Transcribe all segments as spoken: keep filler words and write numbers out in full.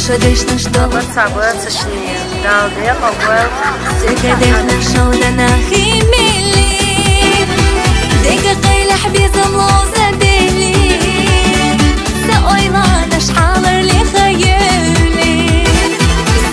Шо дешна, шо... Сабар, сабар, сашни. Далде, къобал. Сагадехна шалдана химили. Дега къайла хьбизам лоза бели. Са ойланаш хьалар ли хайели.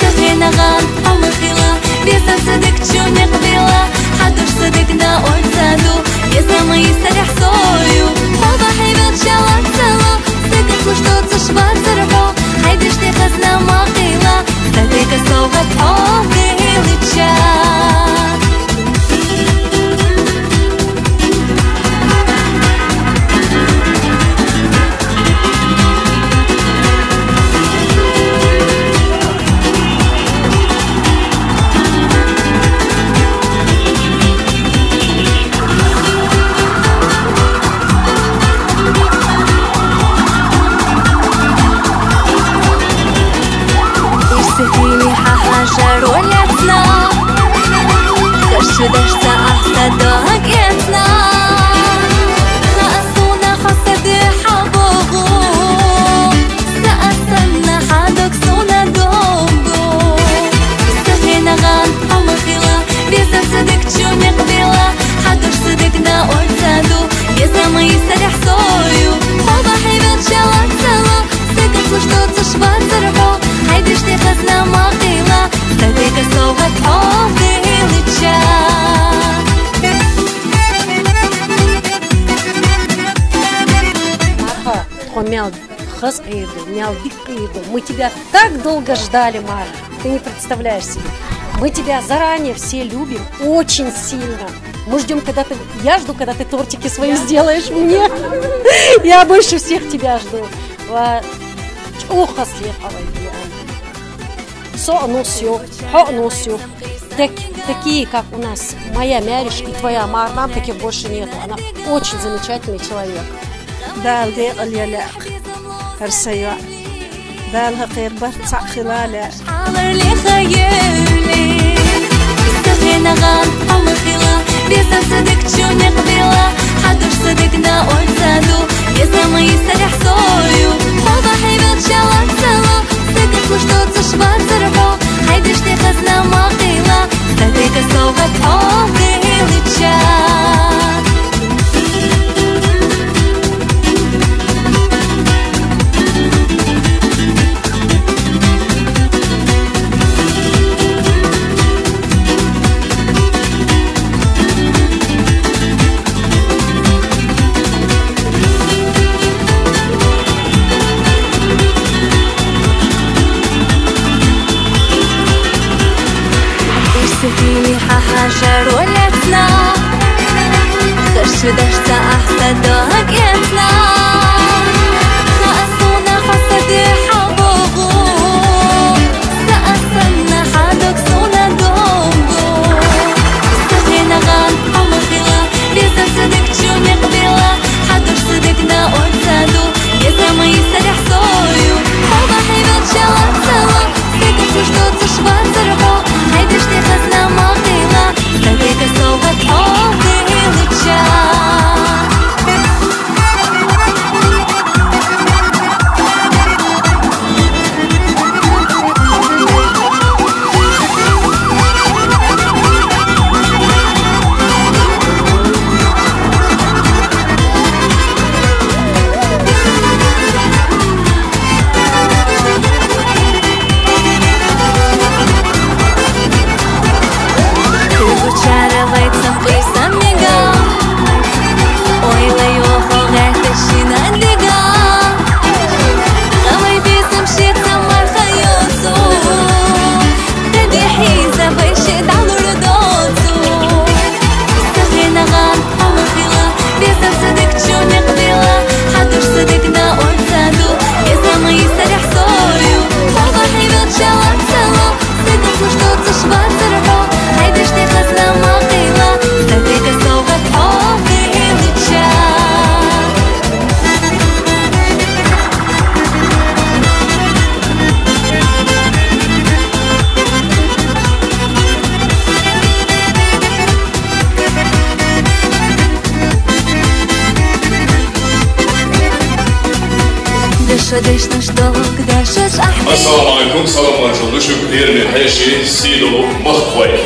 Са хенаган амхила. Бизам садик чуник била. Хадуш садик на ойцаду. Бизам и сарих сою. Хоба хивел чалак сало. Сагат луш тоцаш вацар хо. Хайдеш те хазна махила. Садика совгат хо дилича. Ирсетили хьахьажар валяцна. Кашидашца ахта дагьакӀецна. Хасуна хасади хьабугу. Са асанна хьадук суна дугу. Са хенаган амхила. Бизам садик чуник била. Хадуш садик на ойцаду. Бизам и сарих сою. Хоба хивел чалак сало. Сагат луш тоцаш вацар хо. Хайдеш те хазна махила. Садика совгат хо дилича. Марфа, тхо мел хаз къирду, мел дик къирду. Мы тебя так долго ждали, Марфа. Ты не представляешь себе. Мы тебя заранее все любим, очень сильно. Мы ждём, когда ты, я жду, когда ты тортики свои сделаешь мне. Я больше всех тебя жду. Ва чӀухасле къалай. Со анонсю, хо анонсю. Так, такие, как у нас, моя Мяриш и твоя Марнам, таких больше нету. Она очень замечательный человек. Дала декъал яла гьар са юкъ. Дала гьакъир барт цхьаъ хилала. Аларли хайели. Сагъинагъан амхила. Бизам садик чуни къбила. Хадуш садик на ойцаду. Бизам и сарих сою. Хоба хивел чалак сало. Сагъат луш тоцаш вацар хо. Хайдеш те хазна махила. Садика совгат хо дилича. Ассаламу алейкум, салам маршал ду шуьга, лераме хьеший, сийдолу махкахой.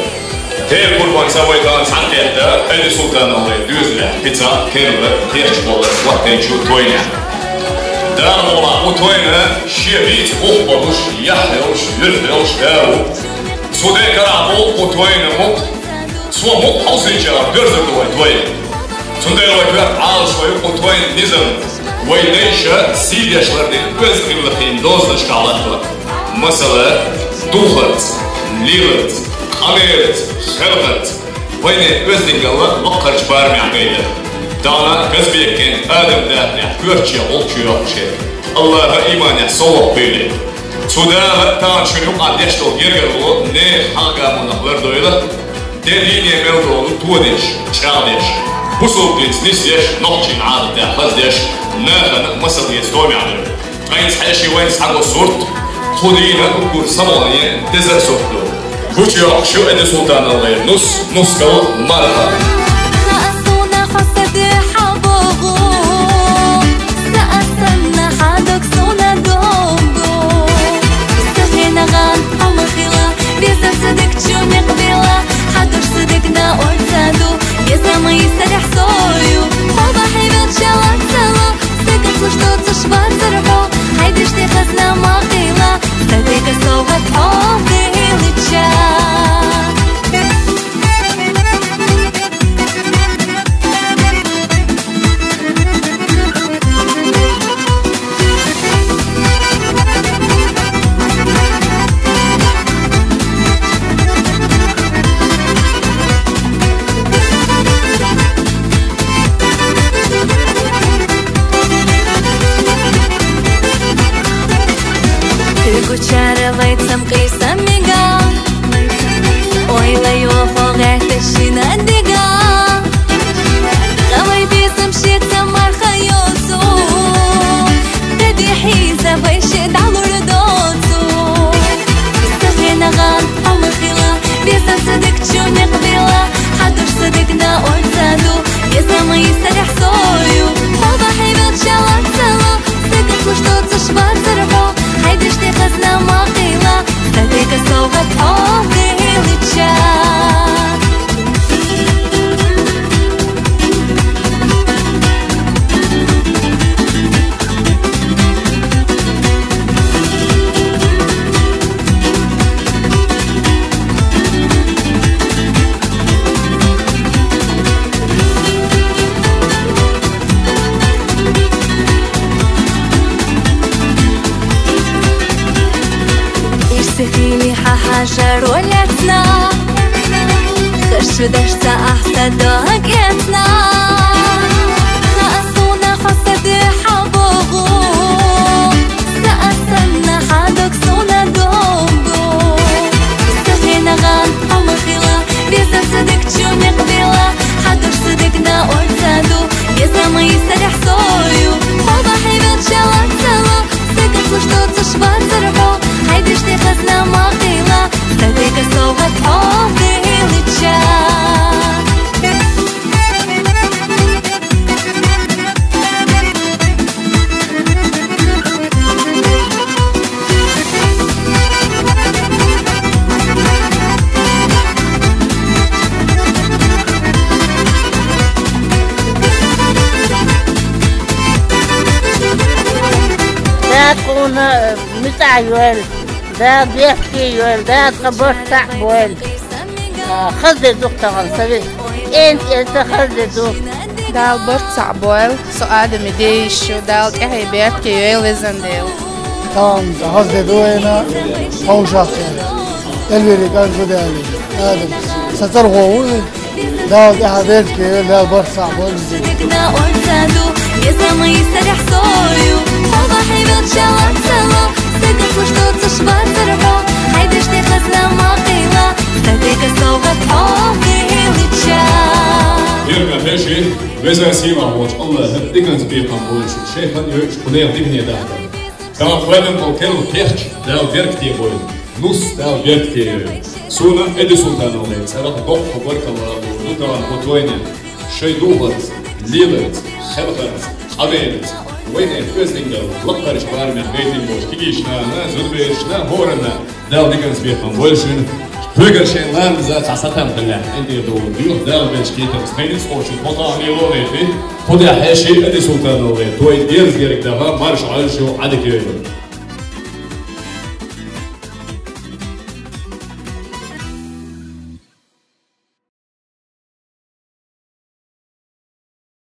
Тера къурбан ца вай тахана цхьаьнакхетта, Айдасултановгара доьзалехь кхин цхьа керла кхерча болар ваттайчу тойнехь. Дала мукъ лахь, кху тойна шен бийца бух болуш, яхь йолуш, юьрт йолуш да ву. Цу декарахь бу кху тойна мукъ, цо мукъ хьовсийчара доьрзур ду вай той. Цундела вай коьрта Ӏалашо ю кху тойн низам, вай дайша сий деш лардина оьзда хилла кхин дозанашкахь латталар. Масала, духарца, леларца, къамелаца, хелхарца, вайна оьздангалла лакхарчу барамехь гайта. Дала Казбекан Адам дакъанехь коьртачу гӀуллакхаш йоккхуш хилла. Аллаха иманехь совгӀат хуьлда. Цу Дала тахана шуна юкъахь деш долу гергарло нехан хьалха гамонах лардойла, де дийне мел долу тодеш, чӀагӀдеш, бусулба динца нисдеш, нохчийн Ӏадатехь хаздеш, нахана масал эца томехь дойла. Ткъа хӀинца хьеший вайна схьаго сурт, кху дийнан уггар самукъане деза а сурт ду. Гучуйоккхуш ю Айдасултановгара нус, нускал Марха. Хьан санна хьо сан дуьхьа богӀу, сан а санна хьан дог суна догӀу. Сан хенахь гӀан хьо ма хила, везан ца дика чу некъ била, хьан дош ца дика на ойла ца ду, везан ма йисарехь со ю, хьо бахье велча лаца ло. Стеган луш доцуш вацар хьо, хьайн дешнийн хазна ма къийла, стеган совгӀат хьо хилча. Куьйгучара вай цамгӀийса мега, ойла йохо гӀерташ шина дега. Ткъа вай безам шеца Марха йоцу, тӀедехьийза вай шиъ дӀалур доцу. Сан хенахь гӀан хьо ма хила, везан ца дика чу некъ била, хьан дош ца дика на ойла ца ду, везан ма йисарехь со ю, хьо бахье велча лаца ло. Стеган луш доцуш вацар хьо, хьайн дешнийн хазна ма къийла, стеган совгӀат хьо хилча. Ирсе хили хьан хьажаро лаьцна, хӀара шу дашца ахь сан дог эцна. Хаа суна хьо сан дуьхьа богӀу, сан а санна хьан дог суна догӀу. Сан хенахь гӀан хьо ма хила, везан ца дика чу некъ била, хьан дош ца дика на ойла ца ду, везан ма йисарехь со ю, хьо бахье велча лаца ло. Стеган луш доцуш вацар хьо, хьайн дешнийн хазна ма къийла, стеган совгӀат хьо хилча. Дала тхуна, э, муьтӀахь йойла, Дала беркате йойла, Дала тхан барт цхьаъ бойла. А, хаза де ду-кх тахана, сан вежарий. КӀентан кӀел ца хаза де ду. Дала барт цхьаъ бойла, со Адаме де йиш ю, Дала тӀаьхье беркате йойла, везан Дела. Тахана хаза де ду вайна, хьовшахтехь. Эльвиран кӀант ву Дала, Адам. Сан цӀархо ву и. Дала тӀаьхье беркате йойла, Дала барт цхьаъ бойла. Сан дегна ойла ца ду, везан ма йисарехь со ю. Хьо бахье велча лаца ло, стеган луш доцуш вацар хьо, хьайн дешнийн хазна ма къийла, стеган совгӀат хьо хилча. Лераме хьеший, везан сийлахь волчу Аллаха диканца бекхам бойла шуна, шайн хан йойуш, кху нехан дикане дахкар. Дала кхоьллина болу керла кхерч Дала беркате бойла. Нус Дала беркате йойла. Суна Айдасултановгара цӀарах доккха баркалла а боху ду тахана кху тойне. Шайн духарца, леларца, хелхарца, къамелаца, Вайна хозанга лакхарча барамах гайтина болча кагийча наха, зудаберашта, хӀоранна Дала диканца бекхам болба шун. Тхоай шоай лоархӀамца цхьа сатам хилалехь, эн тӀера долу дуьхьа Дала белча кхетамца тхайнис оцу тхо тӀа а лело гӀайти. Кху тӀехь хьеший Ади Султановле, той дерза герга даха, марша Ӏойла шу, Ӏадика йойла.